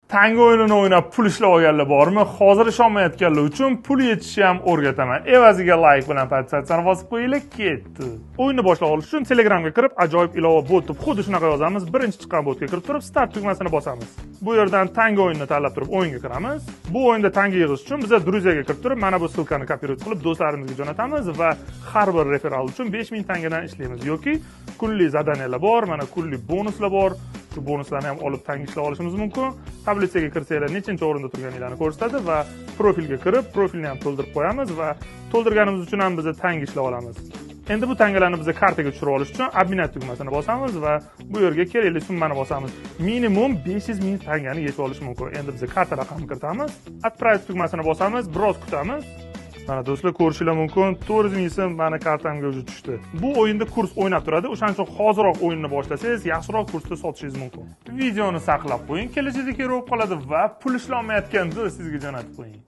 Tango o'yinini o'ynab pul ishlab olganlar bormi? Hozir ishonmayotganlar uchun pul yechishni ham o'rgataman. Evaziga layk bilan подписаться bosib qo'yinglar, ketdi. O'yinni boshlab olish uchun Telegramga kirib, ajoyib ilova bot deb xuddi shunaqa yozamiz. Birinchi chiqqan botga kirib turib, start tugmasini bosamiz. Bu yerdan tango o'yinini tanlab turib o'yinga kiramiz. Bu o'yinda tanga yig'ish uchun biza друзья ga kirib turib, mana bu ссылка ni копировать qilib do'stlarimizga jo'natamiz va har bir referal uchun 5000 tangadan ishlaymiz yoki kunlik задания lar bor, mana kunlik bonuslar bor. Shu bonuslarni ham olib tanga ishlab olishimiz mumkin. Таблица ga kirsanglar, nechinchi o'rinda turganinglarni ko'rsatadi va profilga kirib, profilni ham to'ldirib qo'yamiz va to'ldirganimiz uchun ham biz tanga ishlab olamiz. Endi bu tangalarni biz kartaga tushirib olish uchun обменять tugmasini bosamiz va bu yerga kerakli summani bosamiz. Minimum 500 ming tangani yechib olish mumkin. Endi biz karta raqamini kiritamiz. Отправить tugmasini bosamiz, biroz kutamiz. Mana, do'stlar, ko'rishinglar mumkin, 400 ming so'm mani kartamga уже tushdi. Bu o'yinda kurs o'ynab turadi. O'shaning uchun hoziroq o'yinni boshlasangiz, yaxshiroq kursda sotishingiz mumkin. Videoni saqlab qo'ying, kelajakda kerak bo'lib qoladi va pul ishlolmayotgan do'stingizga jo'natib qo'ying.